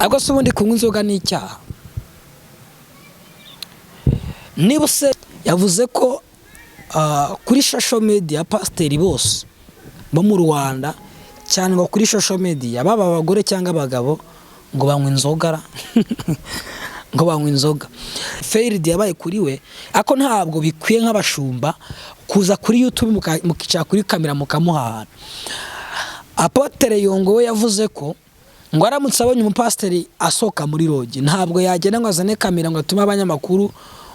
Ariko se ubundi kunywa inzoga ni icyaha? Niba se yavuze ko kuri social media pasiteri bose bo mu Rwanda, cyane ngo kuri social media, baba abagore cyangwa abagabo, ngo banywa inzoga, ngo banywa inzoga. Failed yabaye kuri we, ariko ntabwo bikwiye nk'abashumba kuza kuri YouTube mukicara kuri kamera mukamuhahana. Apôtre Yongwe we yavuze ko ngo aramutse abonye umupasiteri asohoka muri lodge, ntabwo yagenda ngo azane kamera ngo atume abanyamakuru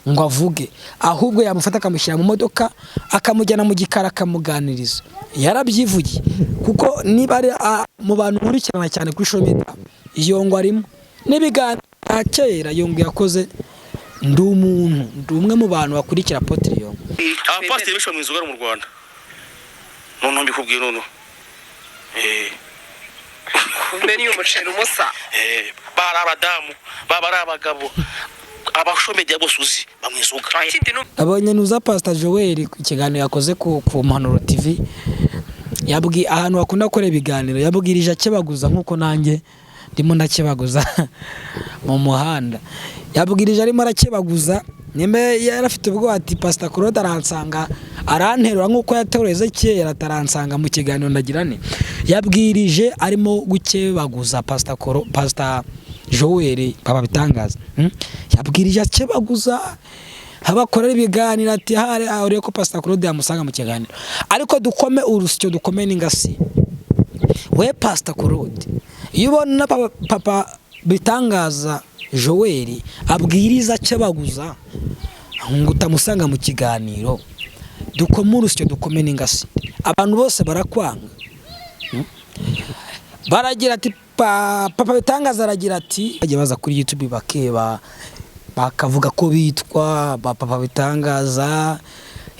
ngo avuge, ahubwo yamufata akamushyira mu modoka, akamujyana mu gikari, akamuganiriza. Yarabyivugiye, kuko niba ari mu bantu nkurikirana cyane kuri social media, Yongwe arimo n'ibiganiro bya kera Yongwe yakoze. Ndi umuntu, ndi umwe mu bantu bakurikira Apôtre Yongwe. Abapasiteri benshi banywa inzoga mu Rwanda. Noneho mbikubwiye noneho. Kumbe ni umuceri umusa. Bari abadamu, baba ari abagabo, aba social media bose uzi banywa inzoga. Ikindi ni Abonye nuza Pastor Joel ku kiganiro yakoze ku Mpanuro TV, yabwi ahantu bakunda gukora ibiganiro, yabwirije akebaguza nk'uko nanjye ndimo ndakebaguza mu muhanda. Yabwirije arimo arakebaguza, nimba yarafite ubwoba ati: "Pastor Claude aransanga aranterura nk'uko yateruye kera, ataransanga mu kiganiro ndagira ne." Yabwirije arimo gukebaguza Pastor Koro, Pastor Joel baba bitangaza. Yabwirije akebaguza abakorera ibiganiro, ati hari aho ko Pastor Claude yamusanga mu kiganiro. Ariko dukome urusyo, dukome n'ingasi. We Pastor Claude, iyo ubona papa Bitangaza Joel abwiriza akebaguza ngo utamusanga mu kiganiro, dukome urusyo, dukome n'ingasi. Abantu bose barakwanga. Baragira ati papa Bitangaza aragira ati bajya baza kuri YouTube bakeba, bakavuga ko bitwa ba Papa Bitangaza,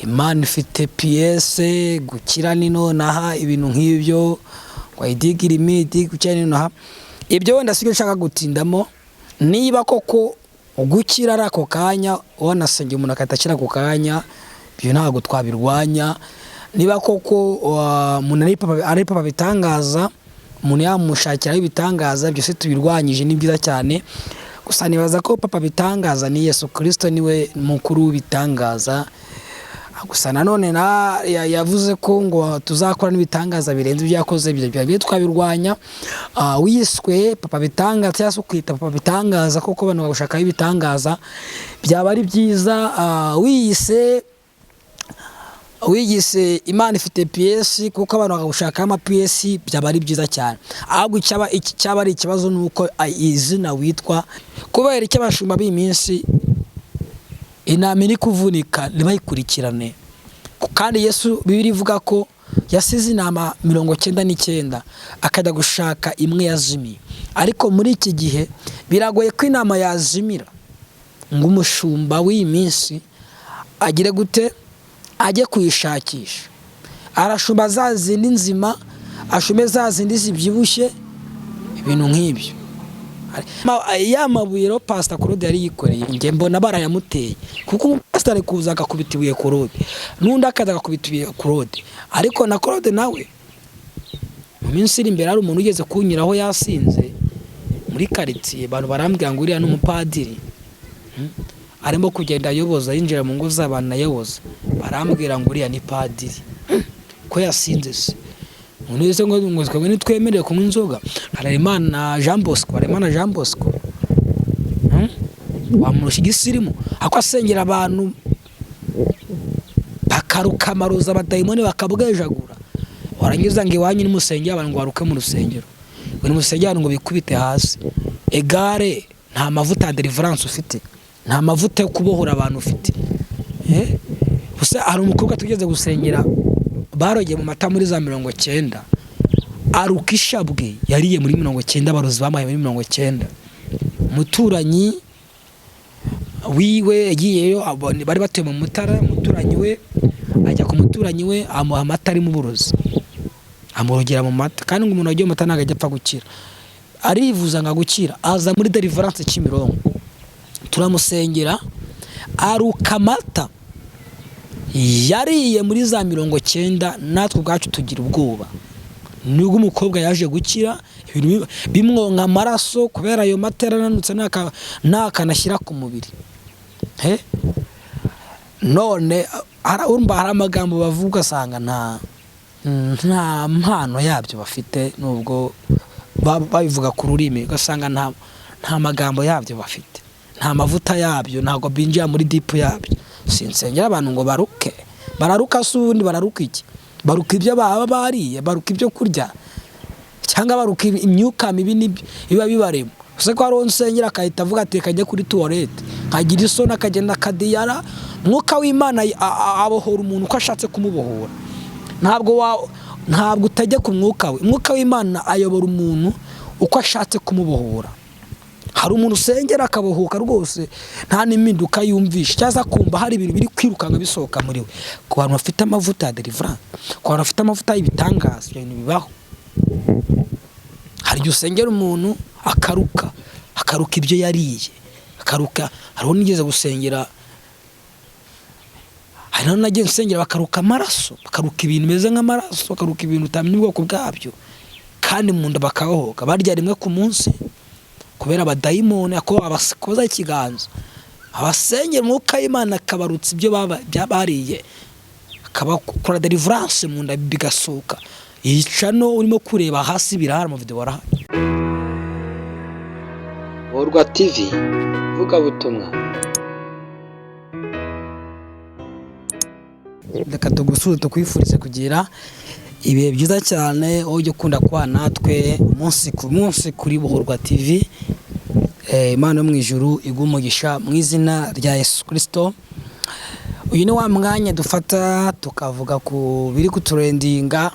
Imana ifite piyese, gukira ni nonaha, ibintu nk'ibyo, ngo ayidigira imiti, gukira ni nonaha. Ibyo wenda sibyo nshaka gutindamo. Niba koko gukira ari ako kanya, wanasengera umuntu agahita akira ako kanya, ibyo ntabwo twabirwanya. Niba koko umuntu ari papa Bitangaza, umuntu yamushakiraho ibitangaza, byose tubirwanyije, ni byiza cyane. Gusa nibaza ko Papa Bitangaza ni Yesu Kirisito, niwe mukuru w'ibitangaza. Gusa nanone yavuze ko ngo tuzakora n'ibitangaza birenze ibyo yakoze, ibyo byo twabirwanya. Wiswe Papa Bitangaza cyangwa se ukita Papa Bitangaza koko abantu bagushakaho ibitangaza, byaba ari byiza. Wiyise Imana ifite piyesi kuko abantu bakagushakaho amapiyesi, byaba ari byiza cyane. Ahubwo icyaba ari ikibazo ni uko izina witwa, kubera icyo abashumba b'iyi minsi, intama iri kuvunika ntibayikurikirane. Kandi Yesu, Bibiliya ivuga ko yasize intama 99 akajya gushaka imwe yazimiye. Ariko muri iki gihe biragoye ko intama yazimira ngo umushumba w'iyi minsi agire gute, ajye kuyishakisha. Arashumba za zindi nzima, ashume za zindi zibyibushye, ibintu nk'ibyo. Ya mabuye rero Pastor Claude yari yikoreye, njye mbona barayamuteye, kuko umupasiteri ari kuza agakubita ibuye Claude, n'undi akaza agakubita ibuye Claude. Ariko na Claude nawe mu minsi iri imbere, hari umuntu ugeze kunyuraho yasinze muri karitsiye, abantu barambwira ngo uriya ni umupadiri. Arimo kugenda ayoboza, yinjira mu ngo z'abantu ayoboza, barambwira ngo uriya ni padiri. Ko yasinze se? Umuntu wese ngo twebwe ntitwemerewe kunywa inzoga. Harerimana Jean Bosco, Harerimana Jean Bosco, Wamurusha igisirimu ako asengera abantu bakaruka amaroza, abadayimoni bakabwejagura. Warangiza ngo iwanyu nimusengere abantu ngo baruke mu rusengero, ngo nimusengere abantu ngo bikubite hasi. Egare nta mavuta ya deliverance ufite, nta mavuta yo kubohora abantu ufite. Gusa hari umukobwa tugeze gusengera, barogeye mu mata muri za 90, aruka ishabwe yariye muri 90, abarozi bamuhaye muri 90. Umuturanyi wiwe yagiyeyo, bari batuye mu Mutara, umuturanyi we ajya ku muturanyi we amuha amata arimo uburozi, amurogera mu mata. Kandi ngo umuntu wagiye mu mata ntabwo ajya apfa gukira. Arivuza ngo agukira, aza muri deliverance Kimironko, turamusengera, aruka amata yariye muri za 90. Natwe ubwacu tugira ubwoba. Nibwo umukobwa yaje gukira ibintu bimwonka amaraso kubera ayo matera ananutse ntakanashyira ku mubiri. He? None urumva hari amagambo bavuga ugasanga nta mpano yabyo bafite, nubwo babivuga ku rurimi ugasanga nta magambo yabyo bafite, nta mavuta yabyo, ntabwo binjira muri deep yabyo. Sinsengera abantu ngo baruke, bararuka se ubundi bararuka iki? Baruka ibyo baba bariye, baruka ibyo kurya, cyangwa baruka imyuka mibi n'ibyo biba bibarimo. Ese ko hari uwo nsengera akahita avuga ati reka njye kuri toilette, nkagira isoni, akagenda akadiyara. Mwuka w'Imana abohora umuntu uko ashatse kumubohora. Ntabwo utajya ku mwuka we. Umwuka w'Imana ayobora umuntu uko ashatse kumubohora. Hari umuntu usengera akabohoka rwose nta n'impinduka yumvisha, cyangwa se akumva hari ibintu biri kwirukanka bisohoka muri we. Ku bantu bafite amavuta ya deliverance, ku bantu bafite amavuta y'ibitangaza, ibyo bintu bibaho. Hari igihe usengera umuntu akaruka, akaruka ibyo yariye, akaruka. Hariho nigeze gusengera, hari n'aho nagiye nsengera bakaruka amaraso, bakaruka ibintu bimeze nk'amaraso, bakaruka ibintu utamenya ubwoko bwabyo, kandi mu nda bakabohoka. Barya rimwe ku munsi kubera abadayimoni ako abakoza ikiganza, abasengera umwuka w'Imana akabarutsa ibyo bariye, akabakora deliverance mu nda bigasohoka. Yica no urimo kureba hasi birahari, amavideo arahari. Borwa TV vugabutumwa. Reka tugusuze tukwifurize kugira ibihe byiza cyane, wowe ujya ukunda kuba natwe umunsi ku munsi kuri Bohorwa TV. Imana yo mu ijuru iguhe umugisha mu izina rya Yesu Kristo. Uyu ni wa mwanya dufata tukavuga ku biri kuturendinga,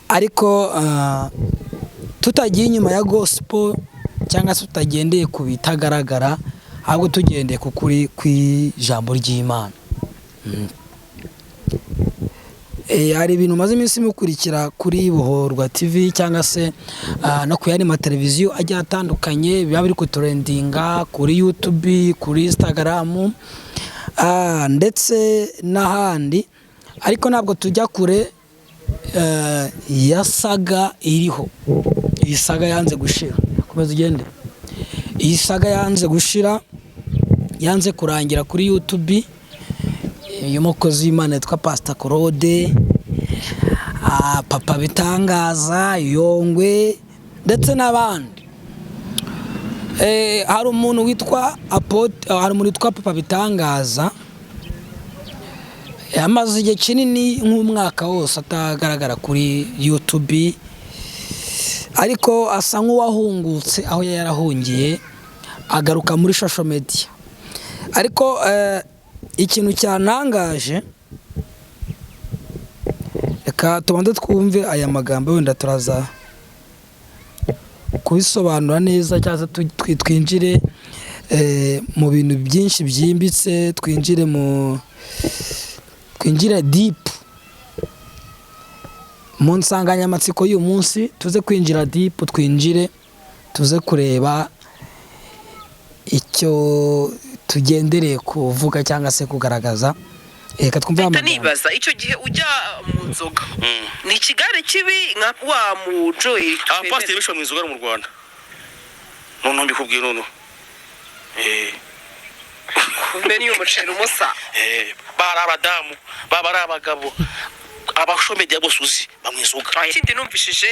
ariko tutagiye inyuma ya gospel cyangwa se tutagendeye ku bitagaragara, ahubwo tugendeye ku kuri kw'ijambo ry'Imana. Hari ibintu maze iminsi mukurikira kuri Bohorwa TV cyangwa se no ku yandi mateleviziyo agiye atandukanye biba biri kuturendinga kuri YouTube, kuri Instagram, ndetse n'ahandi, ariko ntabwo tujya kure ya saga iriho. Iyi saga yanze gushira, komeza ugende. Iyi saga yanze gushira, yanze kurangira kuri YouTube y'umukozi w'Imana yitwa Pastor Claude, Papa Bitangaza, Yongwe ndetse n'abandi. Hari umuntu witwa hari umuntu witwa Papa Bitangaza, yamaze igihe kinini nk'umwaka wose atagaragara kuri YouTube, ariko asa nk'uwahungutse aho yari yarahungiye agaruka muri social media. Ariko ikintu cyantangaje, reka tubanze twumve aya magambo, wenda turaza kubisobanura neza cyangwa se twinjire mu bintu byinshi byimbitse, twinjire deep mu nsanganyamatsiko y'uyu munsi, tuze kwinjira deep, twinjire tuze kureba icyo tugendereye kuvuga cyangwa se kugaragaza. Reka twumve aya Mpita magambo. nibaza icyo gihe ujya mu nzoga ni ikigare kibi nka wa mu Joel? Abapasiteri benshi banywa inzoga mu Rwanda, noneho mbikubwiye noneho. Kumbe niyo umuceri umusa. Bari abadamu, baba ari abagabo, abashomediya bose uzi banywa inzoga. Ikindi numvishije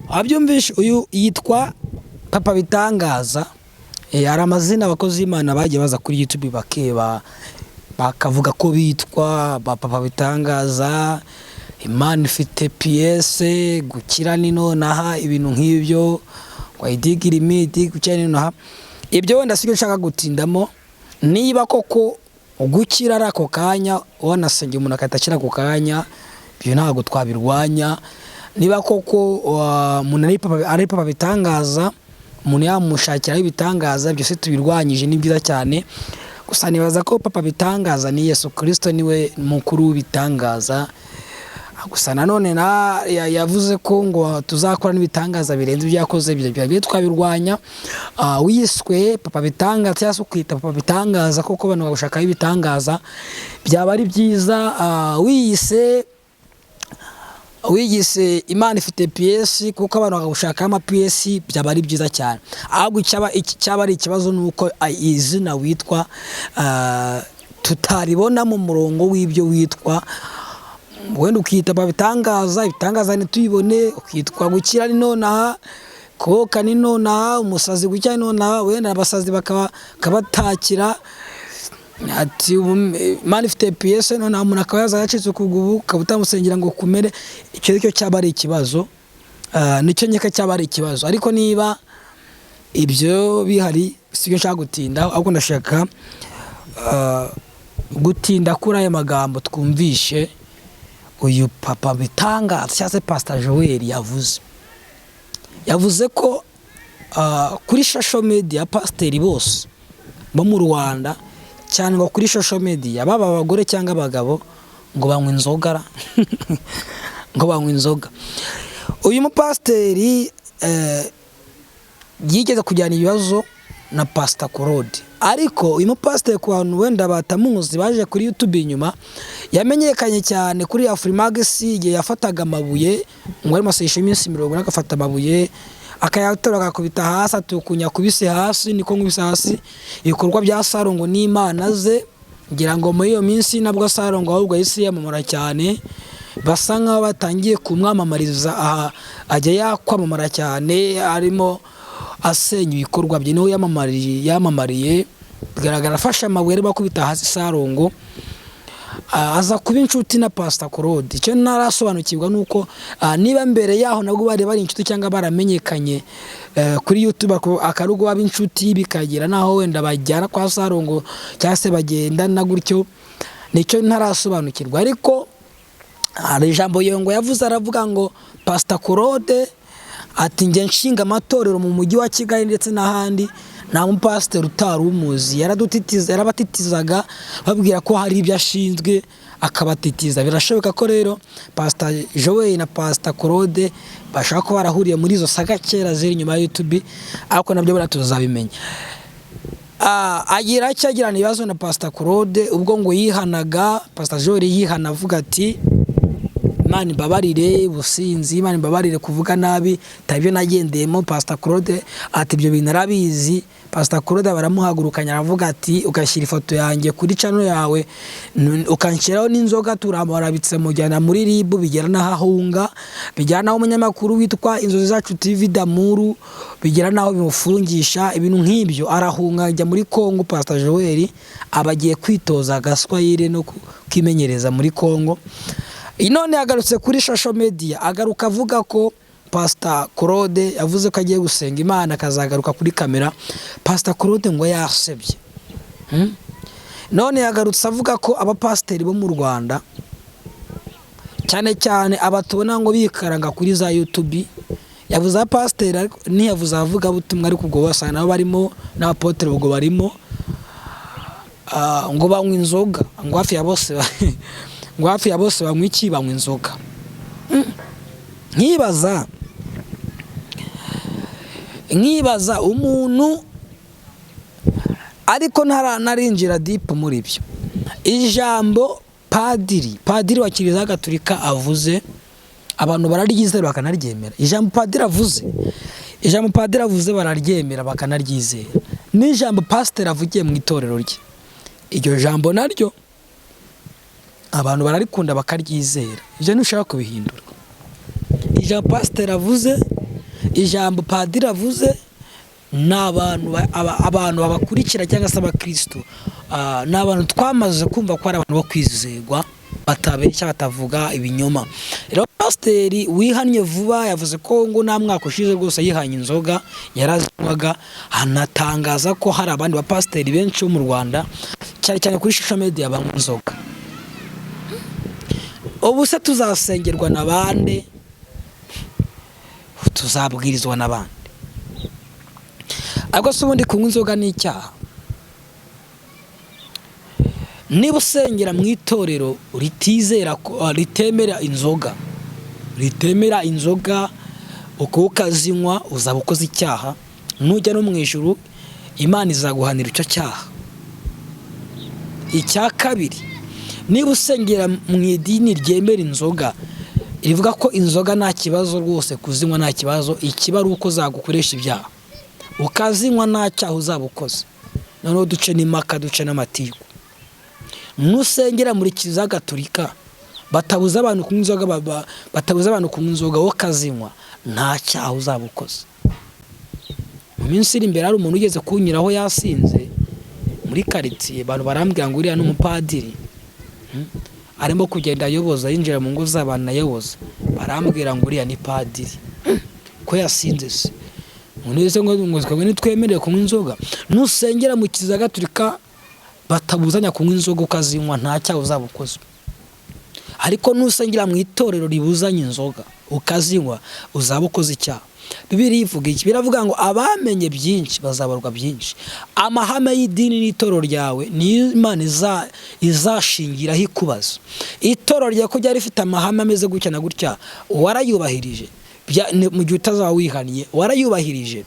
Wabyumvishe, uyu yitwa Papa Bitangaza. Hari amazina abakozi b'Imana bagiye baza kuri YouTube bakeba bakavuga ko bitwa ba Papa Bitangaza, Imana ifite piyese, gukira ni nonaha, ibintu nk'ibyo, ngo ayidigira imiti, gukira ni nonaha. Ibyo wenda sibyo nshaka gutindamo. Niba koko gukira ari ako kanya, wanasengera umuntu agahita akira ako kanya, ibyo ntabwo twabirwanya. Niba koko umuntu ari Papa Bitangaza, umuntu yamushakiraho ibitangaza, byose tubirwanyije, ni byiza cyane. Gusa nibaza ko Papa Bitangaza ni Yesu Kristo, niwe mukuru w'ibitangaza. Gusa nanone yavuze ko ngo tuzakora n'ibitangaza birenze ibyo yakoze, ibyo byo twabirwanya. Wiswe Papa Bitangaza cyangwa se ukita Papa Bitangaza koko abantu bagushakaho ibitangaza, byaba ari byiza. Wiyise Wigise Imana ifite piyesi, kuko abantu bakagushakaho amapiyesi, byaba ari byiza cyane. Ahubwo icyaba ari ikibazo ni uko izina witwa tutaribona mu murongo w'ibyo witwa. Wenda ukita ibitangaza, ibitangaza ntituyibone, ukitwa gukira ni nonaha, koka ni nonaha, umusazi gukira ni nonaha, wenda abasazi bakabatakira ati Imana ifite piyese, nonaha umuntu akaba yaza yacitse ukuguru, ukaba utamusengera ngo kumere. Icyo nicyo cyaba ari ikibazo, nicyo nkeka cyaba ari ikibazo. Ariko niba ibyo bihari, si byo nshaka gutinda, ahubwo ndashaka gutinda kuri aya magambo twumvishe uyu papa bitangaza cyangwa se Pastor Joel yavuze. Yavuze ko kuri social media pasiteri bose bo mu Rwanda, cyane ngo kuri social media, baba abagore cyangwa abagabo, ngo banywa inzoga, ngo banywa inzoga. Uyu mupasiteri yigeze kujyana ibibazo na Pastor Claude. Ariko uyu mupasiteri, ku bantu wenda batamuzi baje kuri YouTube inyuma, yamenyekanye cyane kuri Afrimax igihe yafataga amabuye, ngo ari masengesho y'iminsi 40, agafata amabuye akayatora agakubita hasi, atukunya kubise hasi, niko nkubise hasi ibikorwa bya Sarongo n'Imana ze. Ngira ngo muri iyo minsi nabwo Sarongo ahubwo yahise yamamara cyane, basa nkaho batangiye kumwamamariza aha, ajya yakwamamara cyane arimo asenya ibikorwa bye. Niho yamamariye bigaragara, afashe amabuye arimo akubita hasi Sarongo. Aza kuba inshuti na Pastor Claude. Icyo ntarasobanukirwa ni uko niba mbere yaho nabwo bari bari inshuti cyangwa baramenyekanye kuri YouTube, akarugo baba inshuti bikagera naho wenda bajyana kwa Sarongo cyangwa se bagendana gutyo, nicyo ntarasobanukirwa. Ariko hari ijambo Yongo yavuze, aravuga ngo Pastor Claude ati: "Njye nshinga amatorero mu mujyi wa Kigali ndetse n'ahandi, nta mupasiteri utari umuzi." Yaradutitiza, yarabatitizaga, babwira ko hari ibyo ashinzwe akabatitiza. Birashoboka ko rero Pastor Joel na Pastor Claude bashobora kuba barahuriye muri izo saga kera ziri inyuma ya YouTube, ariko nabyo buriya tuzabimenya. Agira icyo agirana ibibazo na Pastor Claude ubwo ngo yihanaga, Pastor Joel yihana avuga ati: "Imana imbabarire ubusinzi, Imana imbabarire kuvuga nabi, ibyo nagendeyemo." Pastor Claude ati: "Ibyo bintu arabizi." Pastor Claude baramuhagurukanya, aravuga ati: "Ugashyira ifoto yanjye kuri channel yawe, ukanshyiraho n'inzoga, turamurabitse mujyana muri RIB." Bigera n'ahahunga, bigera n'aho umunyamakuru witwa Inzozi Zacu TV Damuru, bigera n'aho bimufungisha, ibintu nk'ibyo, arahunga ajya muri Congo. Pastor Joel aba agiye kwitoza agaswahili no kwimenyereza muri Congo. None yagarutse kuri social media, agaruka avuga ko Pastor Claude yavuze ko agiye gusenga Imana akazagaruka kuri kamera. Pastor Claude ngo yasebye. None yagarutse avuga ko abapasiteri bo mu Rwanda, cyane cyane aba tubona ngo bikaranga kuri za YouTube, yavuze abapasiteri ariko ntiyavuze abavugabutumwa, ariko ubwo bose nabo barimo, n'abapotere ubwo barimo, ngo banywa inzoga, ngo hafi ya bose ngo hafi ya bose banywa iki? Banywa inzoga. Nkibaza umuntu, ariko ntarinjira deep muri byo. Ijambo padiri wa Kiliziya Gatolika avuze, abantu bararyizera bakanaryemera. Ijambo padiri avuze bararyemera bakanaryizera. N'ijambo pasiteri avugiye mu itorero rye, iryo jambo naryo abantu bararikunda bakaryizera. Ibyo ntushobora kubihindura. Ijambo pasiteri avuze, ijambo padiri avuze, ni abantu abantu babakurikira cyangwa se abakirisitu, ni abantu twamaze kumva ko ari abantu bo kwizerwa, batabeshya, batavuga ibinyoma. Rero pasiteri wihannye vuba yavuze ko ngo nta mwaka ushize rwose yihanye inzoga yarazinywaga, anatangaza ko hari abandi bapasiteri benshi bo mu Rwanda, cyane cyane kuri social media, banywa inzoga. Ubu se tuzasengerwa na bande? Tuzabwirizwa n'abandi? Ariko se ubundi kunywa inzoga ni icyaha? Niba usengera mu itorero ritizera ritemera inzoga, ukaba ukazinywa, uzaba ukoze icyaha. Nujya no mu ijuru, Imana izaguhanira icyo cyaha. Icya kabiri, niba usengera mu idini ryemera inzoga, Rivuga ko inzoga nta kibazo rwose, kuzinywa nta kibazo, ikiba ari uko zagukoresha ibyaha, ukazinywa nta cyaha uzaba ukoze. Noneho duce n'impaka, duce n'amatiku. Nusengera muri Kiliziya Gatolika batabuza abantu kunywa inzoga, batabuza abantu kunywa inzoga, wowe ukazinywa nta cyaha uzaba ukoze. Mu minsi iri imbere hari umuntu ugeze kunyuraho yasinze muri karitsiye, abantu barambwira ngo uriya ni umupadiri. Arimo kugenda ayoboza, yinjira mu ngo z'abantu ayoboza, barambwira ngo uriya ni padiri. Ko yasinze se? Umuntu wese ngo twebwe ntitwemerewe kunywa inzoga. Nusengera mu Kiliziya Gatolika batabuzanya kunywa inzoga, ukazinywa nta cyaha uzaba ukoze. Ariko nusengera mu itorero ribuzanya inzoga ukazinywa, uzaba ukoze icyaha. Bibiliya ivuga iki? Biravuga ngo abamenye byinshi bazabarwa byinshi. Amahame y'idini n'itorero ryawe niyo Imana izashingiraho ikubaza. Itorero ryawe ko ryari rifite amahame ameze gutya na gutya, warayubahirije? Mu gihe utazaba wihannye warayubahirije,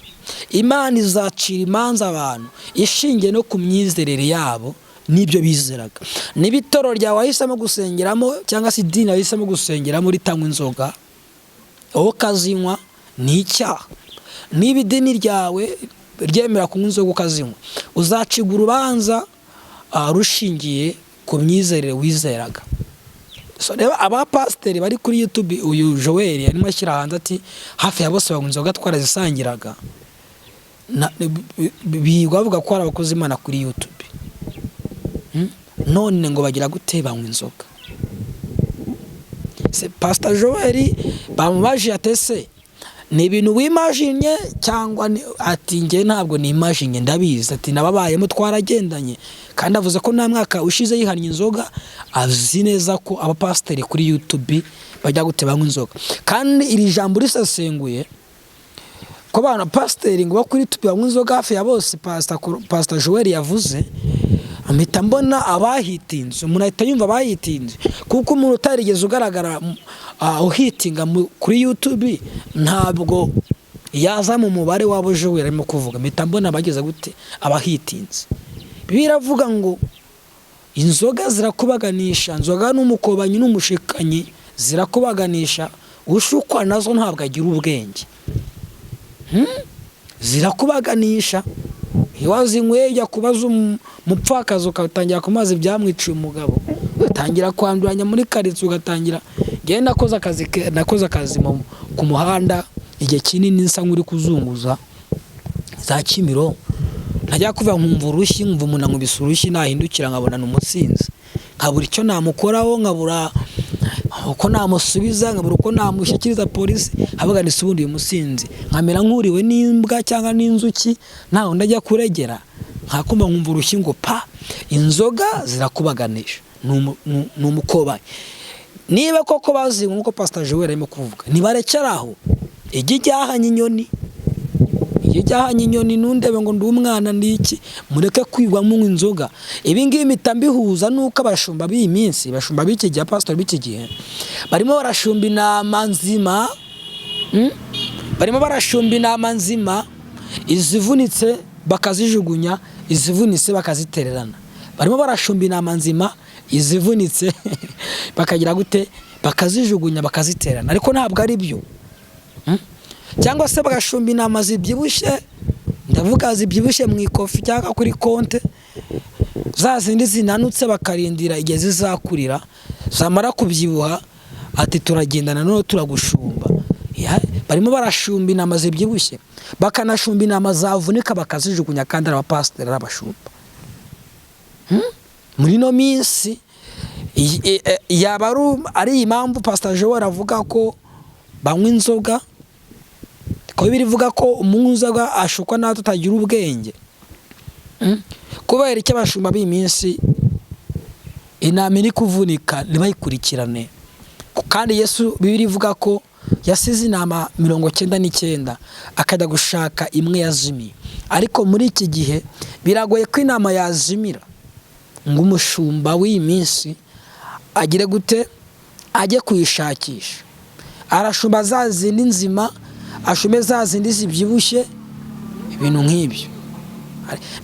Imana izacira imanza abantu ishingiye no ku myizerere yabo n'ibyo bizeraga. Niba itorero ryawe wahisemo gusengeramo cyangwa se idini wahisemo gusengeramo ritanywa inzoga, wowe ukazinywa, ni icyaha. Niba idini ryawe ryemera kunywa inzoga ukazinywa, uzacibwa urubanza rushingiye ku myizerere wizeraga. So, reba abapasiteri bari kuri YouTube, uyu Joel arimo ashyira hanze ati hafi ya bose banywa inzoga twarazisangiraga. Birirwa bavuga ko hari abakozi Imana kuri YouTube. None ngo bagira gute? Banywa inzoga. Se Pastor Joel bamubajije ati ese ni ibintu wimajinye cyangwa ati njye ntabwo nimajinye, ndabizi, ati nababayemo twaragendanye. Kandi avuze ko nta mwaka ushize yihannye inzoga, azi neza ko abapasiteri kuri YouTube bajya gute? Banywa inzoga. Kandi iri jambo risesenguye ko bana pasiteri ngo bo kuri YouTube banywa inzoga hafi ya bose, Pastor Joel yavuze, mpita mbona abahitinze. Umuntu ahita yumva abahitinze, kuko umuntu utarigeze ugaragara uhitinga kuri YouTube ntabwo yaza mu mubare w'abo Joel arimo kuvuga. Mpita mbona abageze gute? Abahitinze. Biravuga ngo inzoga zirakubaganisha, inzoga n'umukobanyi n'umushikanyi zirakubaganisha, ushukwa nazo ntabwo agira ubwenge. Zirakubaganisha. Iyo wazinyweye ujya kubaza umupfakazi, ugatangira kumaza ibyamwiciye umugabo, ugatangira kwanduranya muri karitsiye, ugatangira. Njyewe nakoze akazi ku muhanda igihe kinini, nsa nk'uri kuzunguza za Kimironko, ntajya kuva nkumva urushyi, nkumva umuntu ankubise urushyi, nahindukira nkabona ni umusinzi, nkabura icyo namukoraho, nkabura uko namusubiza, nkabura uko namushyikiriza polisi, nkavuga nti ubundi uyu musinzi, nkamera nk'uriwe n'imbwa cyangwa n'inzuki, ntawe ndajya kuregera, nkakumva nkumva urushyi ngo pa. Inzoga zirakubaganisha, ni umukobanyi. Niba koko bazinywa nk'uko Pastor Joel arimo kuvuga, ntibarekere aho. Igi ryahanye inyoni, igi ryahanye inyoni, ntundebe ngo ndi umwana ni iki. Mureke kwigwa munywa inzoga. Ibi ngibi mpita mbihuza n'uko abashumba b'iyi minsi, abashumba b'iki gihe, abapasitori b'iki gihe barimo barashumba intama nzima, Barimo barashumba intama nzima, izivunitse bakazijugunya, izivunitse bakazitererana. Barimo barashumba intama nzima, izivunitse bakagira gute? Bakazijugunya, bakazitererana. Ariko ntabwo ari byo. Cyangwa se bagashumba intama zibyibushye, ndavuga zibyibushye mu ikofi cyangwa kuri konte, za zindi zinanutse bakarindira igihe zizakurira, zamara kubyibuha ati turagendana noneho turagushumba. Barimo barashumba intama zibyibushye, bakanashumba intama zavunika bakazijugunya, kandi ari abapasiteri, ari abashumba. Muri ino minsi yaba ari iyi mpamvu Pastor Joel avuga ko banywa inzoga, ko Bibiliya ivuga ko umunywa inzoga ashukwa natwe utagira ubwenge. Kubera icyo abashumba b'iyi minsi intama iri kuvunika ntibayikurikirane? Kandi Yesu, Bibiliya ivuga ko yasize intama 99 akajya gushaka imwe yazimiye. Ariko muri iki gihe biragoye ko intama yazimira ngo umushumba w'iyi minsi agire gute? Ajye kuyishakisha. Arashumba za zindi nzima, ashume za zindi zibyibushye, ibintu nk'ibyo.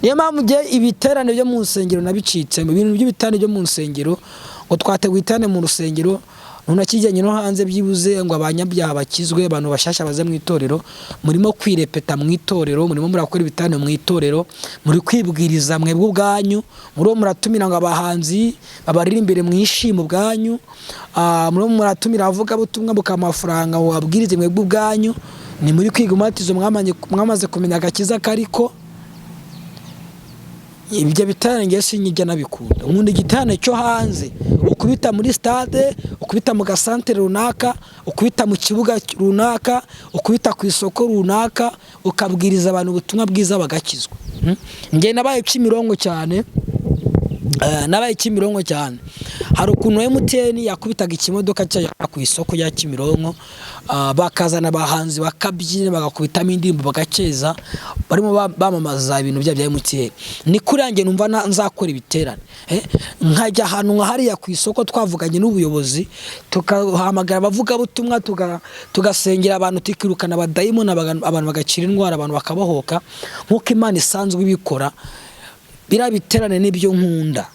Niyo mpamvu ngiye ibiterane byo mu nsengero nabicitsemo. Ibintu by'ibiterane byo mu nsengero, ngo twateguye iterane mu rusengero. Ntunakijyanye no hanze byibuze ngo abanyabyaha bakizwe, abantu bashyashya baze mu itorero. Murimo kwirepeta mu itorero, murimo murakora ibitane mu itorero, muri kwibwiriza mwebwe ubwanyu, muriho muratumira ngo abahanzi babaririmbire mwishime ubwanyu, muriho muratumira abavugabutumwa mukabaha amafaranga ngo babwirize mwebwe ubwanyu. Ni muri kwiga umubatizo, mwamaze kumenya agakiza kariko. Ibyo bitane ngewe sinyijya nabikunda. Nkunda igitane cyo hanze, ukubita muri stade, ukubita mu gasantere runaka, ukubita mu kibuga runaka, ukubita ku isoko runaka, ukabwiriza abantu ubutumwa bwiza bagakizwa. Njye nabaye Kimironko cyane. Nabaye Kimironko cyane. Hari ukuntu MTN yakubitaga ikimodoka cyayo ku isoko rya Kimironko, bakazana abahanzi bakabyina, bagakubitamo indirimbo bagakeza, barimo bamamaza ibintu byabo bya MTN. Ni kuri yanjye numva nzakora ibiterane, nkajya ahantu nka hariya ku isoko, twavuganye n'ubuyobozi, tukahamagara abavugabutumwa, tugasengera abantu, tukirukana abadayimoni, abantu bagakira indwara, abantu bakabohoka nk'uko Imana isanzwe ibikora. Biriya biterane nibyo nkunda.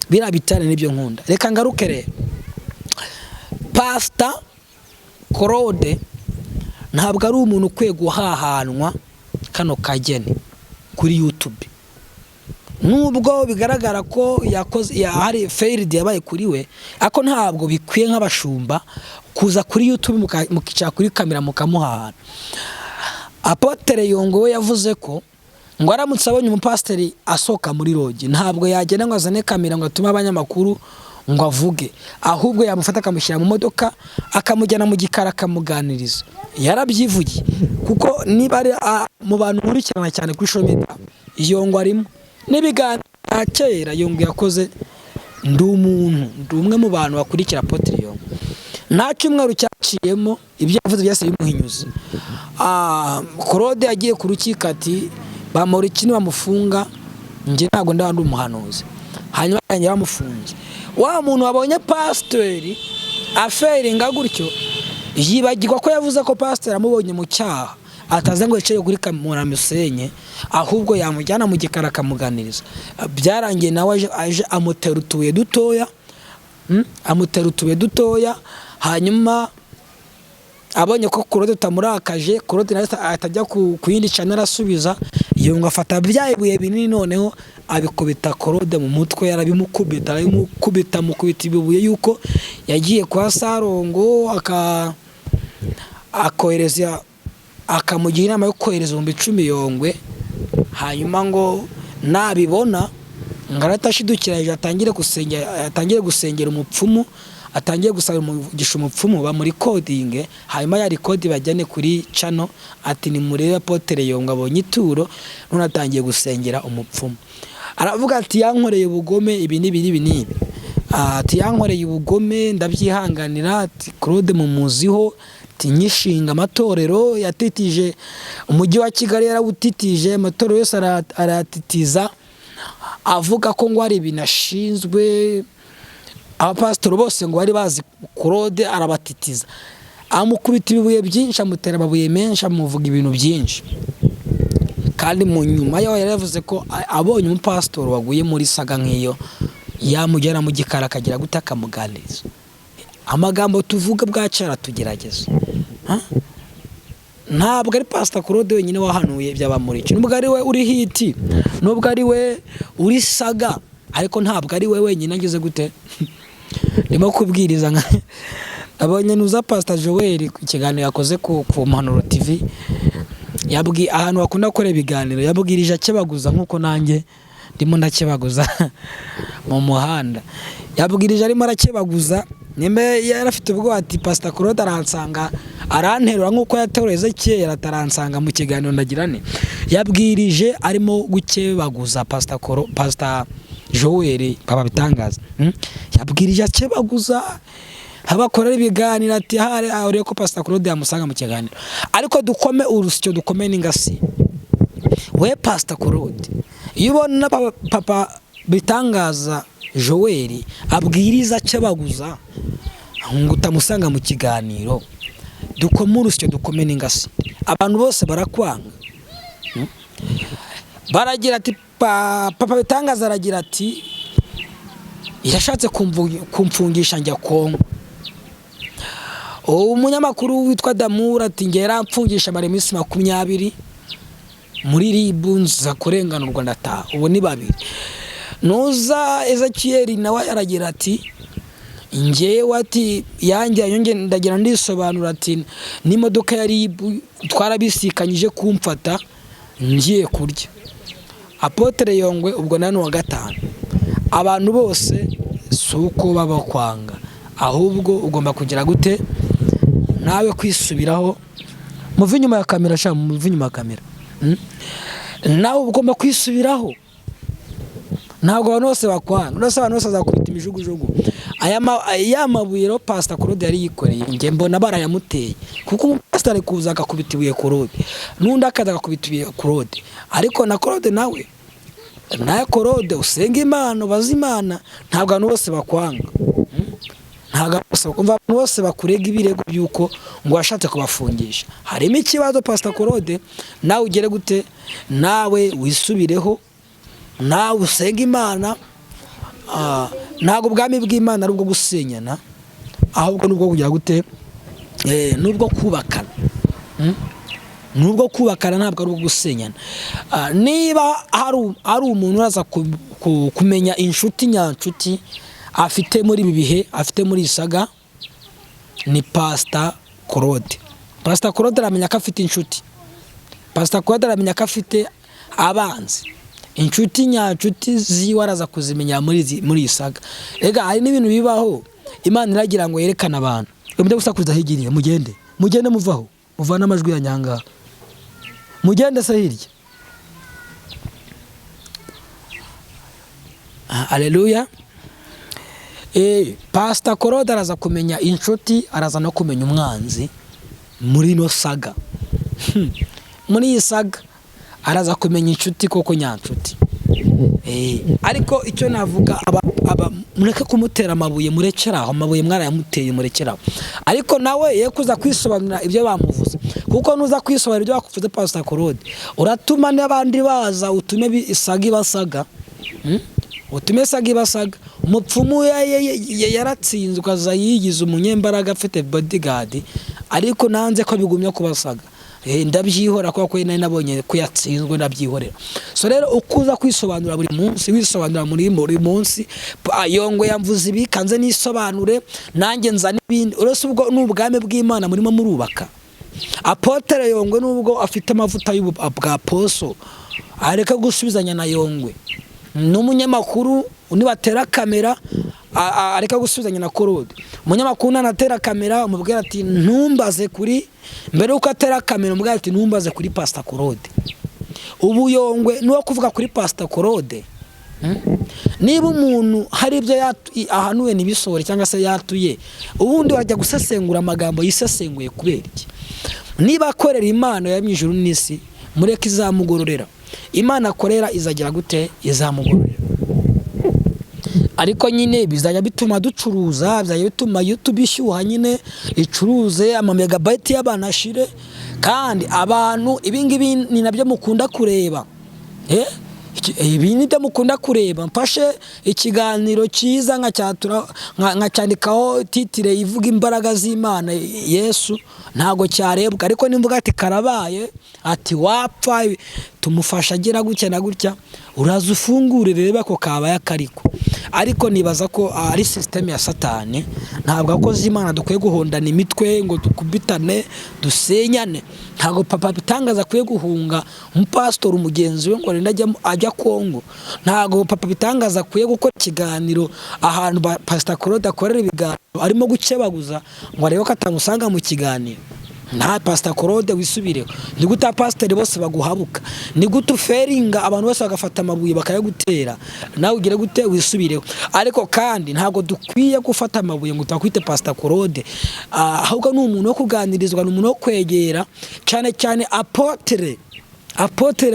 Biriya biterane nibyo nkunda. Reka ngaruke rero, Pasita Claude ntabwo ari umuntu ukwiye guhahanwa kano kageni kuri YouTube, nubwo bigaragara ko yakoze hari failed yabaye kuri we, ariko ntabwo bikwiye nk'abashumba kuza kuri YouTube mukicara kuri kamera mukamuhahana. Apôtre Yongwe we yavuze ko ngo aramutse abonye umupasiteri asohoka muri lodge, ntabwo yagenda ngo azane kamera ngo atume abanyamakuru ngo avuge, ahubwo yamufata akamushyira mu modoka, akamujyana mu gikari, akamuganiriza. Yarabyivugiye, kuko niba ari mu bantu nkurikirana cyane kuri social media, Yongwe arimo n'ibiganiro bya kera Yongwe yakoze. Ndi umuntu, ndi umwe mu bantu bakurikira Apôtre Yongwe. Nta cyumweru cyaciyemo ibyo yavuze byose bimuhinyuza. Claude yagiye ku rukiko ati bamora iki nibamufunga, njye ntabwo ndaba ndi umuhanuzi. Hanyuma yanjye bamufunze. Wa muntu wabonye pasiteri aferinga gutyo yibagirwa ko yavuze ko pasiteri amubonye mu cyaha ataze ngo yicare kuri kamera amusenye, ahubwo yamujyana mu gikari akamuganiriza. Byarangiye nawe aje amutera utubuye dutoya, amutera utubuye dutoya. Hanyuma abonye ko Claude utamurakaje, Claude nawe atajya ku yindi channel arasubiza. Yunga afata bya bibuye binini, noneho abikubita Claude mu mutwe, arabimukubita, arabimukubita, amukubita ibibuye yuko yagiye kwa Sarongo akohereza, akamugira inama yo kohereza 10,000 Yongwe, hanyuma ngo nabibona ngo arahita ashidukira hejuru atangire gusengera umupfumu, atangiye gusaba umugisha umupfumu, bamurikodinge, hanyuma ya record bajyane kuri channel, ati nimurebe Apôtre Yongwe abonye ituro none atangiye gusengera umupfumu. Aravuga ati yankoreye ubugome ibi n'ibi n'ibi n'ibi. Ati yankoreye ubugome ndabyihanganira. Ati Claude mumuziho, ati nyishinga amatorero yatitije umujyi wa Kigali, yarawutitije, amatorero yose arayatitiza, avuga ko ngo hari ibintu ashinzwe. Abapasitori bose ngo bari bazi Claude, arabatitiza, amukubita ibibuye byinshi, amutera amabuye menshi, amuvuga ibintu byinshi. Kandi mu nyuma yaho yari yavuze ko abonye umupasitori waguye muri saga nk'iyo yamujyana mu gikari akagira gute, akamuganiriza. Amagambo tuvuga bwacu aratugerageza. Ha? Ntabwo ari Pasita Claude wenyine wahanuye by'abamurica, nubwo ari we uri hit, nubwo ari we uri saga, ariko ntabwo ari we wenyine. Ageze gute ndimo kubwiriza nka abonye nuza Pasita Joel ku kiganiro yakoze ku Mpanuro TV, yabwi ahantu bakunda gukora ibiganiro, yabwirije akebaguza nk'uko nanjye ndimo ndakebaguza mu muhanda. Yabwirije arimo arakebaguza, nimba yarafite ubwoba ati Pasita Claude aransanga aranterura nk'uko yateruye Ezekiyeli, ataransanga mu kiganiro ndagira nte. Yabwirije arimo gukebaguza Pasita Joel baba bitangaza. Yabwirije akebaguza abakorera ibiganiro, ati hari ahuriye ko Pasita Claude yamusanga mu kiganiro. Ariko dukome urusyo, dukome n'ingasi. We Pasita Claude, iyo ubona papa Bitangaza Joel abwiriza akebaguza ngo utamusanga mu kiganiro, dukome urusyo, dukome n'ingasi. Abantu bose barakwanga. Baragira ati papa Bitangaza aragira ati yashatse kumfungisha njya Kongo. Umunyamakuru witwa Damura ati njye yaramfungisha amara iminsi 20 muri RIB, nza kurenganurwa ndataha. Ubu ni babiri. Nuza Ezekiyeli nawe aragira ati njyewe ati yanjye nge ndagira ndisobanura, ati n'imodoka ya RIB twarabisikanyije kumfata ngiye kurya. Apotre Yongwe ubwo nawe ni uwa gatanu. Abantu bose si uko baba kwanga, ahubwo ugomba kugira gute nawe kwisubiraho. Muve inyuma ya kamera sha, muve inyuma ya kamera. Nawe ugomba kwisubiraho. Ntabwo abantu bose bakwanga, nose abantu bose bazakubita imijugujugu. Aya mabuye rero Pastor Claude yari yikoreye, njye mbona barayamuteye, kuko umupasiteri ari kuza agakubita ibuye Claude, n'undi akaza agakubita ibuye Claude. Ariko na Claude nawe, nawe Claude usenga Imana, ubaze Imana, ntabwo abantu bose bakwanga. Ntabwo abantu bose bakurega ibirego by'uko ngo washatse kubafungisha. Harimo ikibazo Pastor Claude, nawe ugere gute, nawe wisubireho, nawe usenga Imana. Ntabwo ubwami bw'Imana ari ubwo gusenyana, ahubwo nubwo kugira gute, nubwo kubakana. Nubwo kubakana, ntabwo ari ubwo gusenyana. Niba hari umuntu uraza kumenya inshuti nyanshuti afite muri ibi bihe, afite muri iyi saga, ni Pastor Claude. Pastor Claude aramenya ko afite inshuti, Pastor Claude aramenya ko afite abanzi. Inshuti nyanshuti ziwe araza kuzimenya muri iyi saga. Ega hari n'ibintu bibaho Imana iragira ngo yerekane abantu. Mujye gusakuriza higiriye, mugende mugende, muvaho muvane amajwi ya nyangaha, mugende se hirya. Haleluya. Pastor Claude araza kumenya inshuti, araza no kumenya umwanzi muri ino saga. Muri iyi saga araza kumenya inshuti koko nyanshuti. Ariko icyo navuga, mureke kumutera amabuye, murekeraho amabuye mwarayamuteye, murekeraho. Ariko nawe ye kuza kwisobanura ibyo bamuvuze, kuko nuza kwisobanura ibyo bakuvuze Pastor Claude, uratuma n'abandi baza, utume isaga ibasaga. Utume saga ibasaga. Umupfumu yaratsinzwe, aza yigize umunyembaraga afite bodyguard, ariko nanze ko bigumya kubasaga. Ndabyihora kubera ko nari nabonye ko yatsinzwe, ndabyihorera. So rero uko uza kwisobanura buri munsi, wisobanura muri buri munsi, Yongwe yamvuze ibi, kanze nisobanure nanjye nzane ibindi. Uretse ubwo ni ubwami bw'Imana murimo murubaka. Apotre Yongwe nubwo afite amavuta bwa poso, areka gusubizanya na Yongwe. N'umunyamakuru nibatera kamera, areka gusubizanya na Claude. Umunyamakuru nanatera kamera umubwira ati ntumbaze kuri, mbere yuko atera kamera umubwira ati ntumbaze kuri Pastor Claude. Ubu Yongwe nuwo kuvuga kuri Pastor Claude. Niba umuntu hari ibyo ahanuwe ntibisohore cyangwa se yatuye, ubundi wajya gusesengura amagambo yisesenguye kubera iki? Niba akorera Imana ya ijuru n'isi, mureke izamugororera. Imana akorera izagira gute? Izamugororera. Ariko nyine bizajya bituma ducuruza, bizajya bituma YouTube ishyuha nyine, icuruze ama megabyte y'abantu ashire. Kandi abantu ibi ngibi ni nabyo mukunda kureba. Ibi ni byo mukunda kureba. Mfashe ikiganiro cyiza nkacyandikaho titre ivuga imbaraga z'Imana Yesu, ntago cyarebwa. Ariko nimvuga ati karabaye, ati wapfa, tumufasha agira gutya na gutya, uraza ufungure reba ko kabaye akariko. Ariko nibaza ko ari system ya Satani. Ntabwo abakozi Imana dukwiye guhondana imitwe ngo dukubitane dusenyane. Ntabwo Papa Bitangaza akwiye guhunga umupasitori mugenzi we ngo arinde ajya Kongo. Ntabwo Papa Bitangaza akwiye gukora ikiganiro ahantu Pastor Claude akorera ibiganiro arimo gukebaguza ngo arebe ko atamusanga mu kiganiro. Nta Pastor Claude wisubireho. Ni gute abapasiteri bose baguhabuka? Ni gute uferinga abantu bose bagafata amabuye bakayagutera? Nawe ugire gute wisubireho. Ariko kandi ntabwo dukwiye gufata amabuye ngo twakwite Pastor Claude. Ahubwo ni umuntu wo kuganirizwa, ni umuntu wo kwegera, cyane cyane apotre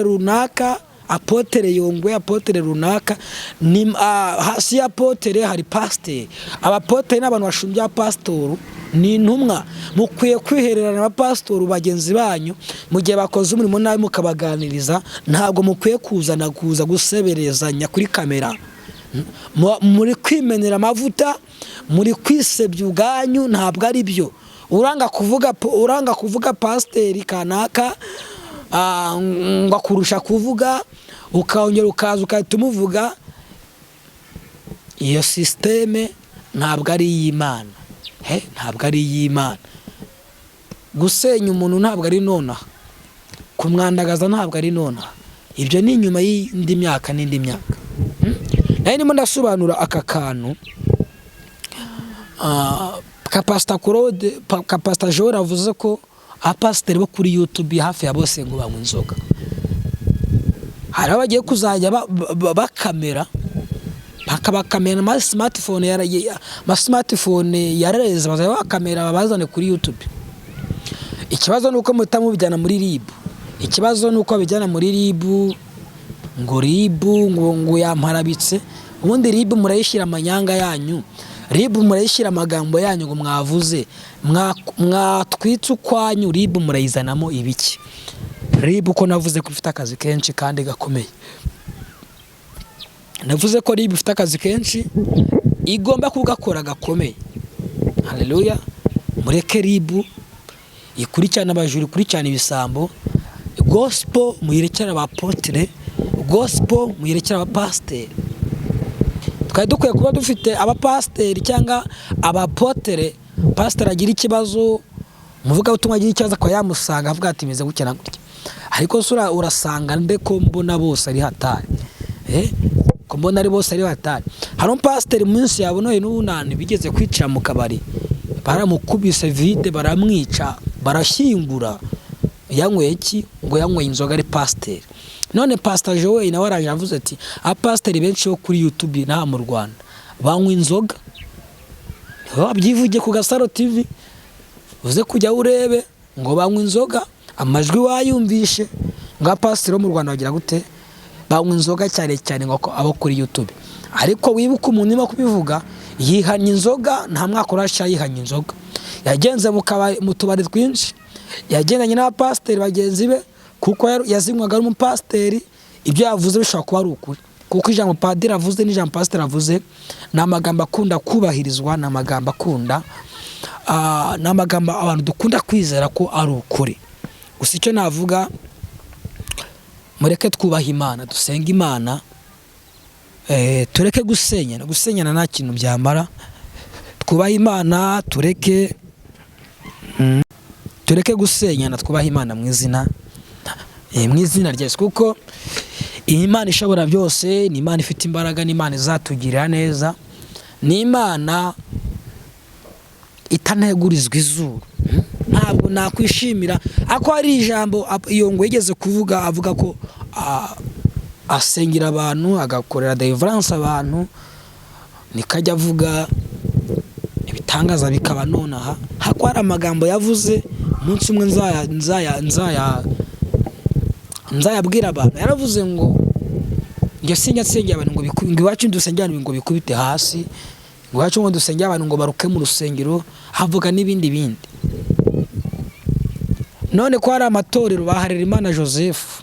runaka, apotre Yongwe, apotre runaka. Ni hasi ya apotre hari pasiteri. Abapotre ni abantu bashumbya abapasitori, ni intumwa. Mukwiye kwihererana abapasitori bagenzi banyu mu gihe bakoze umurimo nabi mukabaganiriza. Ntabwo mukwiye kuzana kuza guseberezanya kuri kamera. Muri kwimenera amavuta, muri kwisebya ubwanyu, ntabwo ari byo. Uranga kuvuga pasiteri kanaka, ngo akurusha kuvuga, ukongera ukaza ugahita umuvuga. Iyo système ntabwo ari iy'Imana. He, ntabwo ari iy'Imana. Gusenya umuntu ntabwo ari nonaha, kumwandagaza ntabwo ari nonaha, ibyo ni inyuma y'indi myaka n'indi myaka. Nayo ndimo ndasobanura aka kantu ka Pasita Claude, ka Pasita Joel avuze ko abapasiteri bo kuri YouTube hafi ya bose ngo banywa inzoga. Hari aho bagiye kuzajya bakamera, bakabakamera ama smartphone yarareze, bazajya bakamera babazane kuri YouTube. Ikibazo ni uko muhita mubijyana muri RIB. Ikibazo ni uko babijyana muri RIB, ngo RIB ngo yamparabitse. Ubundi RIB murayishyira amanyanga yanyu, RIB murayishyira amagambo yanyu ngo mwavuze, mwatwitse ukwanyu. RIB murayizanamo ibiki? RIB uko navuze ko ifite akazi kenshi kandi gakomeye, navuze ko RIB ifite akazi kenshi igomba kugakora gakomeye. Haleluya! Mureke RIB ikurikirana abajura, ikurikirana ibisambo. Gospel muyirekere abapotere, gospel muyirekere abapasiteri. Twari dukwiye kuba dufite abapasiteri cyangwa abapotere. Pasiteri agira ikibazo, umuvugabutumwa agira ikibazo, akaba yamusanga avuga ati: "Meze gutya na gutya." Ariko se urasanga nde ko mbona bose ari hatari? Ko mbona ari bose ari hatari. Hari umupasiteri mu minsi yabonoye n'ubunani bigeze kwicira mu kabari, baramukubise vide, baramwica, barashyingura. Yanyweye iki? Ngo yanyweye inzoga ari pasiteri. None Pasita Joel nawe araje avuze ati abapasiteri benshi bo kuri YouTube n'aha mu Rwanda banywa inzoga. Wabyivuge ku Gasaro TV, uze kujya urebe ngo banywa inzoga, amajwi wayumvishe, ngo abapasiteri bo mu Rwanda bagira gute? Banywa inzoga, cyane cyane ngo abo kuri YouTube. Ariko wibuke, umuntu urimo kubivuga yihannye inzoga nta mwaka urashya yihannye inzoga. Yagenze mu tubari twinshi, yagendanye n'abapasiteri bagenzi be, kuko yazinywaga ari umupasiteri. Ibyo yavuze bishobora kuba ari ukuri, kuko ijambo padiri avuze n'ijambo pasiteri avuze ni amagambo akunda kubahirizwa, ni amagambo akunda, ni amagambo abantu dukunda kwizera ko ari ukuri. Gusa icyo navuga, mureke twubahe Imana, dusenge Imana, tureke gusenyana. Gusenyana nta kintu byamara. Twubahe Imana, tureke gusenyana, twubahe Imana mu izina rya Yesu, kuko iyi Imana ishobora byose ni Imana ifite imbaraga, ni Imana izatugirira neza, ni Imana itanegurizwa izuru. Ntabwo nakwishimira ako hari ijambo iyo ngo yigeze kuvuga, avuga ko asengera abantu, agakorera deliverance abantu, nikajya avuga ibitangaza bikaba nonaha. Hako hari amagambo yavuze, umunsi umwe nzayabwira abantu. Yaravuze ngo njye sinjya nsengera abantu ngo iwacu dusengera abantu ngo bikubite hasi, ngo iwacu ngo dusengere abantu ngo baruke mu rusengero, havuga n'ibindi bindi. None ko hari amatorero ba Harerimana Joseph,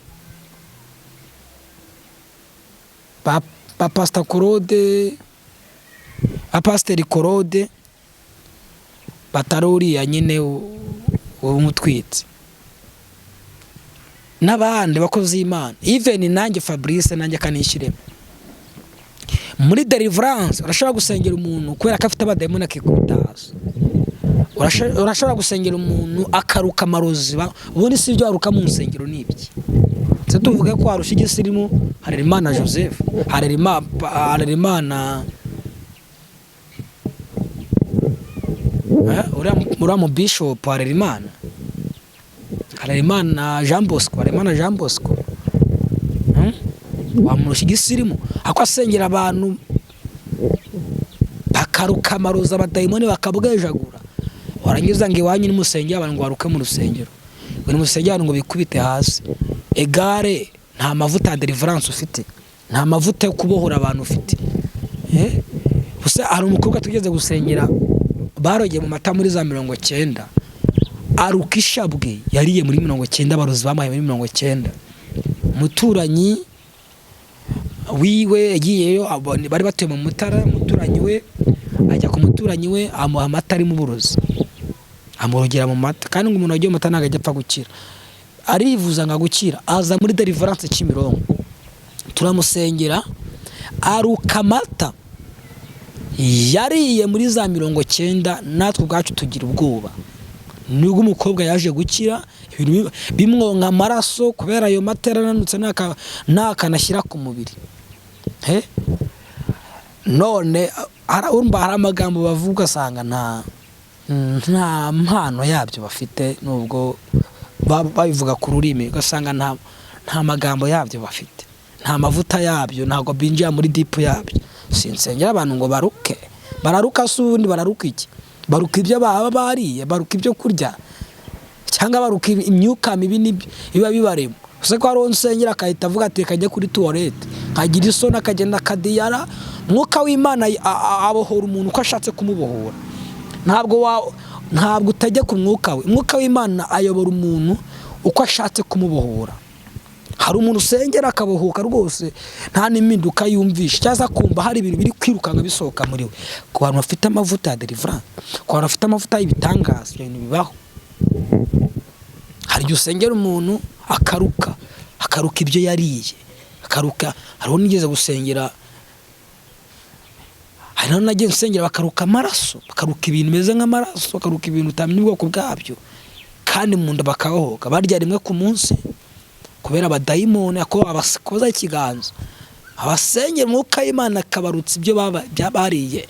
ba Pasita Claude, ba Pasiteri Claude, batari uriya nyine w'umutwitsi n'abandi bakozi b'Imana, even nanjye Fabrice, nanjye akanishyiremo muri deliverance. Urashobora gusengera umuntu kubera ko afite abadayimoni akikubita hasi. Urashobora gusengera umuntu akaruka amarozi. Ubundi si ibyo waruka mu nsengero ni ibiki se? Tuvuge ko warusha igisirimu Harerimana Joseph, Harerimana, uriya mu bishop Harerimana, Harerimana Jean Bosco, Harerimana Jean Bosco. Wamurusha igisirimu ako asengera abantu bakaruka amarozi, abadayimoni bakabwejagura, warangiza ngo iwanyu nimusengere abantu ngo baruke mu rusengero, ngo nimusengere abantu ngo bikubite hasi. Egare nta mavuta ya deliverance ufite, nta mavuta yo kubohora abantu ufite. Gusa hari umukobwa tugeze gusengera barogeye mu mata muri za 90, aruka ishabwe yariye muri 90, abarozi bamuhaye muri 90. Umuturanyi wiwe yagiyeyo, bari batuye mu Mutara, umuturanyi we ajya ku muturanyi we amuha amata arimo uburozi. Amurogera mu mata, kandi ngo umuntu wagiye mu mata ntabwo ajya apfa gukira. Arivuza ngo agukira, aza muri deliverance Kimironko, turamusengera, aruka amata yariye muri za 90, natwe ubwacu tugira ubwoba. Nibwo umukobwa yaje gukira, ibintu bimwonka amaraso kubera ayo mata yarananutse, ntakanashyira ku mubiri. He? None urumva hari amagambo bavuga ugasanga nta mpano yabyo bafite, nubwo babivuga ku rurimi, ugasanga nta magambo yabyo bafite, nta mavuta yabyo, ntabwo binjira muri deep yabyo. Sinsengera abantu ngo baruke. Bararuka se ubundi bararuka iki? Baruka ibyo baba bariye, baruka ibyo kurya, cyangwa baruka imyuka mibi n'ibyo biba bibarimo? Ese ko hari uwo nsengera akahita avuga ati reka njye kuri toilette, nkagira isoni, akagenda akadiyara? Mwuka w'Imana abohora umuntu uko ashatse kumubohora. Ntabwo utajya ku mwuka we. Umwuka w'Imana ayobora umuntu uko ashatse kumubohora. Hari umuntu usengera akabohoka rwose nta n'impinduka yumvisha, cyangwa se akumva hari ibintu biri kwirukanka bisohoka muri we. Ku bantu bafite amavuta ya deliverance, ku bantu bafite amavuta y'ibitangaza, ibyo bintu bibaho. Hari igihe usengera umuntu akaruka, akaruka ibyo yariye, akaruka. Hariho nigeze gusengera, hari naho nagiye nsengera bakaruka amaraso, bakaruka ibintu bimeze nk'amaraso, bakaruka ibintu utamenya ubwoko bwabyo, kandi mu nda bakabohoka. Barya rimwe ku munsi kubera abadayimoni ako abakoza ikiganza, abasengera, umwuka w'Imana akabarutsa ibyo bariye,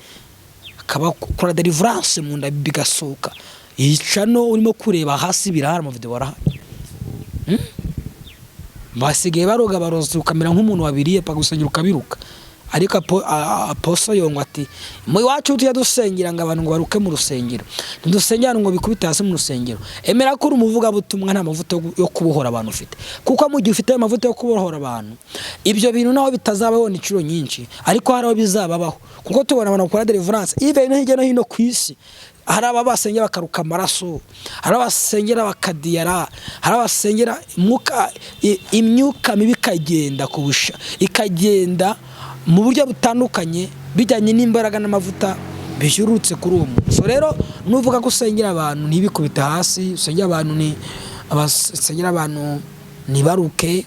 akabakora deliverance mu nda bigasohoka. Yica no urimo kureba hasi birahari, amavideo arahari. Basigaye baroga, baroza ukamera nk'umuntu wabiriye, pagusengera ukabiruka. Ariko apostle Yongwa ati mu iwacu tujya dusengera ngo abantu ngo baruke mu rusengero, ntidusengera ngo bikubite hasi mu rusengero. Emera ko uri umuvugabutumwa, nta mavuta yo kubohora abantu ufite, kuko mu gihe ufite ayo mavuta yo kubohora abantu, ibyo bintu naho bitazabaho inshuro nyinshi, ariko hari aho bizababaho, kuko tubona abantu bakora deliverance even hirya no hino ku isi. Hari aba basengera bakaruka amaraso, hari abasengera bakadiyara, hari abasengera imyuka mibi ikagenda kubusha, ikagenda mu buryo butandukanye bijyanye n'imbaraga n'amavuta bishyurutse kuri uwo muntu. So rero nuvuga ko usengera abantu ntibikubite hasi, usengera abantu ni abasengera abantu ntibaruke,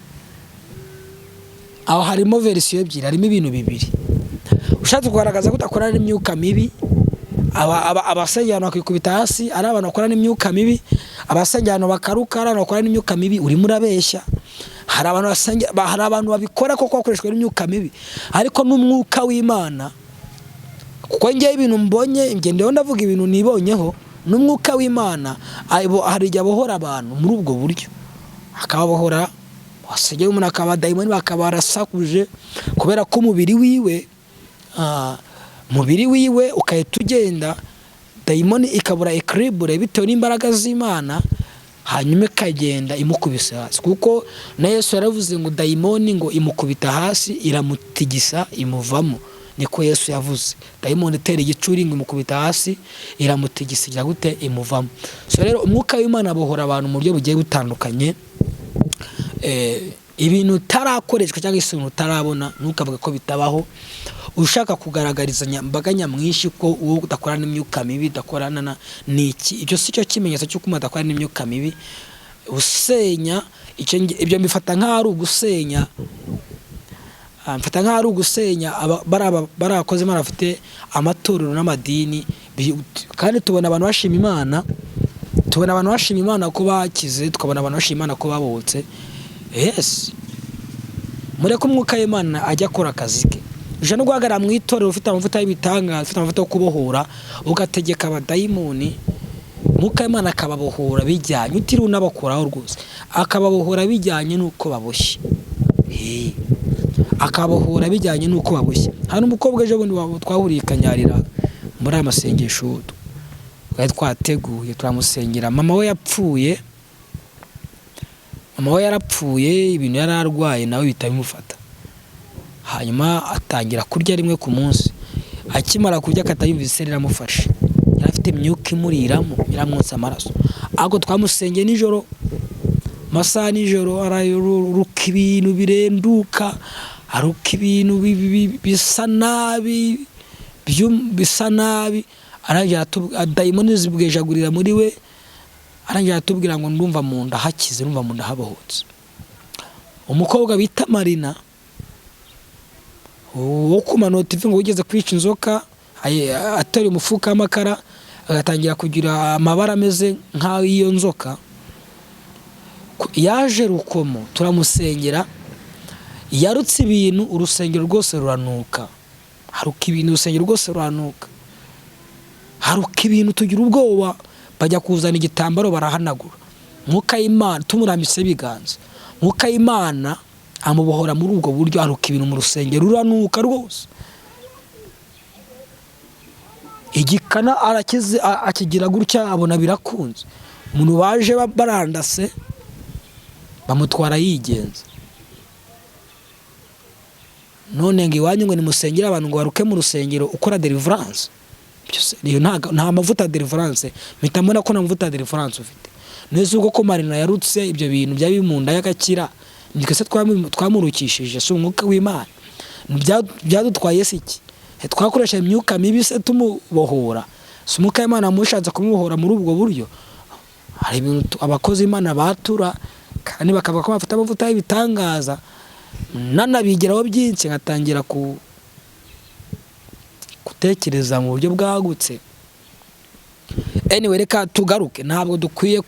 aho harimo version ebyiri, harimo ibintu bibiri. Ushatse kugaragaza ko udakorana n'imyuka mibi, abasengera abantu bakikubita hasi ari abantu bakorana n'imyuka mibi, abasengera abantu bakaruka ari abantu bakorana n'imyuka mibi, urimo urabeshya. Hari abantu basengera, hari abantu babikora koko bakoreshwa n'imyuka mibi, ariko n'umwuka w'Imana, kuko ngewe ibintu mbonye, ngendeho ndavuga ibintu nibonyeho, n'umwuka w'Imana hari igihe abohora abantu muri ubwo buryo, akababohora. Wasengera umuntu akaba dayimoni bakaba barasakuje kubera ko umubiri wiwe, ukahita ugenda, dayimoni ikabura équilibre bitewe n'imbaraga z'Imana, hanyuma ikagenda imukubise hasi, kuko na Yesu yaravuze ngo dayimoni ngo imukubita hasi iramutigisa imuvamo. Niko Yesu yavuze. Dayimoni itera igicuri ngo imukubita hasi iramutigisa, igira gute? Imuvamo. So rero umwuka w'Imana abohora abantu mu buryo bugiye butandukanye. Ibintu utarakoreshwa cyangwa se ibintu utarabona, ntukavuge ko bitabaho, ushaka kugaragariza imbaga nyamwinshi ko uwo udakorana n'imyuka mibi, udakorana na niki. Icyo si cyo kimenyetso cy'uko umuntu adakorana n'imyuka mibi. Usenya icyo, ibyo mbifata nk'aho ari ugusenya. Mfata nk'aho ari ugusenya bari abakozi Imana bafite amatorero n'amadini, kandi tubona abantu bashima Imana, tubona abantu bashima Imana ko bakize, tukabona abantu bashima Imana ko babohotse. Yes, mureke umwuka w'Imana ajya akora akazi ke. Uje no guhagarara mu itorero ufite amavuta y'ibitangaza, ufite amavuta yo kubohora, ugategeka abadayimoni, umwuka w'Imana akababohora bijyanye, utiriwe unabakuraho rwose, akababohora bijyanye n'uko baboshye. Akabohora bijyanye n'uko baboshye. Hari umukobwa ejo bundi twahuriye i Kanyarira muri aya masengesho twari twateguye, turamusengera. Mama we yapfuye, mama we yarapfuye, ibintu yari arwaye nawe bihita bimufata, hanyuma atangira kurya rimwe ku munsi. Akimara kurya akahita yumva isereri iramufashe, yari afite imyuka imuriramo, iramwotsa amaraso. Ariko twamusengeye nijoro, amasaha nijoro, araruka ibintu birenduka, aruka ibintu bisa nabi, bisa nabi, arangije dayimoni zibwejagurira muri we. Arangira aratubwira ngo ndumva mu nda hakize, ndumva mu nda habohotse. Umukobwa bita Marina wo ku Manota TV ngo wigeze kwica inzoka, atera umufuka w'amakara agatangira kugira amabara ameze nk'ay'iyo nzoka, yaje Rukomo turamusengera, yarutse ibintu urusengero rwose ruranuka, haruka ibintu urusengero rwose ruranuka, haruka ibintu tugira ubwoba, bajya kuzana igitambaro barahanagura. Mwuka y'Imana tumurambitse ibiganza, Mwuka y'Imana amubohora muri ubwo buryo, haruka ibintu mu rusengero ruranuka rwose. Igikana arakize, akigira gutya abona birakunze. Umuntu baje barandase bamutwara yigenza. None ngo iwanyu ngo nimusengere abantu ngo baruke mu rusengero, ukora deliverance byose iyo nta mavuta ya deliverance, mpita mbona ko nta mavuta ya deliverance ufite. Neza ubwo ko Marina yarutse ibyo bintu byari biri mu nda y'agakira, nitwe se twamurukishije? Si umwuka w'Imana byadutwaye se iki? Twakoresha imyuka mibi se tumubohora? Si umwuka w'Imana mushatse kumubohora muri ubwo buryo? Hari ibintu abakozi b'Imana batura kandi bakavuga ko bafite amavuta y'ibitangaza, nanabigeraho byinshi nkatangira gutekereza mu buryo bwagutse. Anyway, reka tugaruke. Ntabwo dukwiye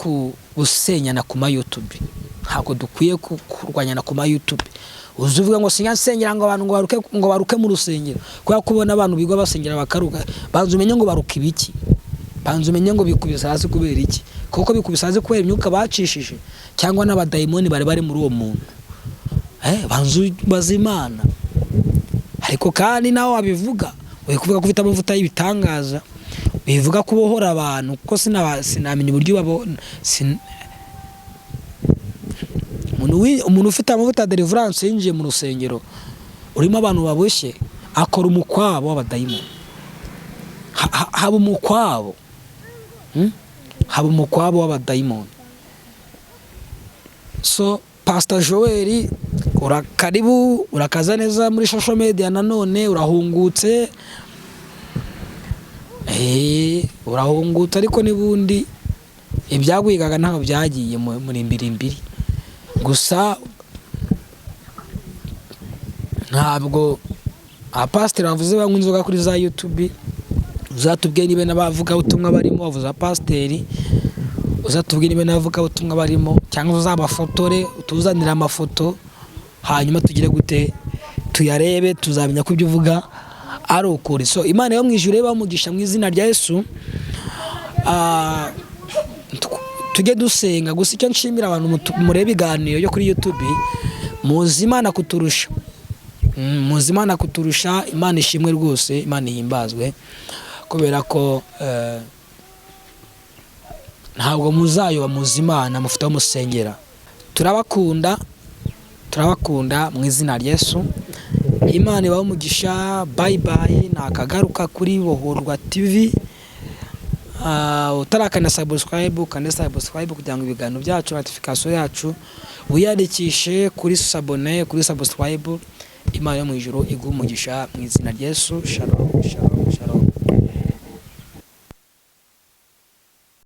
gusenyana ku ma YouTube, ntabwo dukwiye kurwanyana ku ma YouTube. Uzi uvuga ngo sinyasengera ngo abantu ngo baruke, ngo baruke mu rusengero, kubera ko ubona abantu bigwa basengera bakaruka. Banza umenye ngo baruka ibiki, banza umenye ngo bikubise hasi kubera iki, kuko bikubise hasi kubera imyuka bacishije cyangwa n'abadayimoni bari bari muri uwo muntu. Banza ubaze Imana. Ariko kandi nawe wabivuga, uri kuvuga ko ufite amavuta y'ibitangaza, bivuga ko ubohora abantu, kuko sinamenya uburyo umuntu ufite amavuta ya deliverance yinjiye mu rusengero urimo abantu baboshye, akora umukwabo w'abadayimoni. Haba umukwabo, Haba umukwabo w'abadayimoni. So Pastor Joel, urakaribu, urakaza neza muri social media nanone, urahungutse. Urahungutse, ariko n'ubundi ibyagwigaga ntabwo byagiye muri mbirimbiri. Gusa ntabwo abapasiteri bavuze banywa inzoga kuri za YouTube, uzatubwiye niba n'abavugabutumwa barimo. Bavuze abapasiteri, uzatubwire niba n'abavugabutumwa barimo, cyangwa uzabafotore utuzanire amafoto, hanyuma tugire gute, tuyarebe, tuzamenya ko ibyo uvuga ari ukuri. So Imana yo mu ijuru ibahe umugisha mu izina rya Yesu. Tujye dusenga. Gusa icyo nshimira abantu mureba ibiganiro byo kuri YouTube, muzi Imana kuturusha. Muzi Imana kuturusha. Imana ishimwe rwose, Imana ihimbazwe, kubera ko ntabwo muzayoba, muzi Imana, mufite aho musengera. Turabakunda, turabakunda mu izina rya Yesu. Imana ibahe umugisha. Bye bye, nakagaruka kuri Bohorwa TV. Utarakanda subscribe, ukande subscribe kugira ngo ibiganiro byacu, notification yacu, wiyandikishe kuri s'abonner, kuri subscribe. Imana yo mu ijuru iguhe umugisha mu izina rya Yesu. Shalom, shalom, shalom.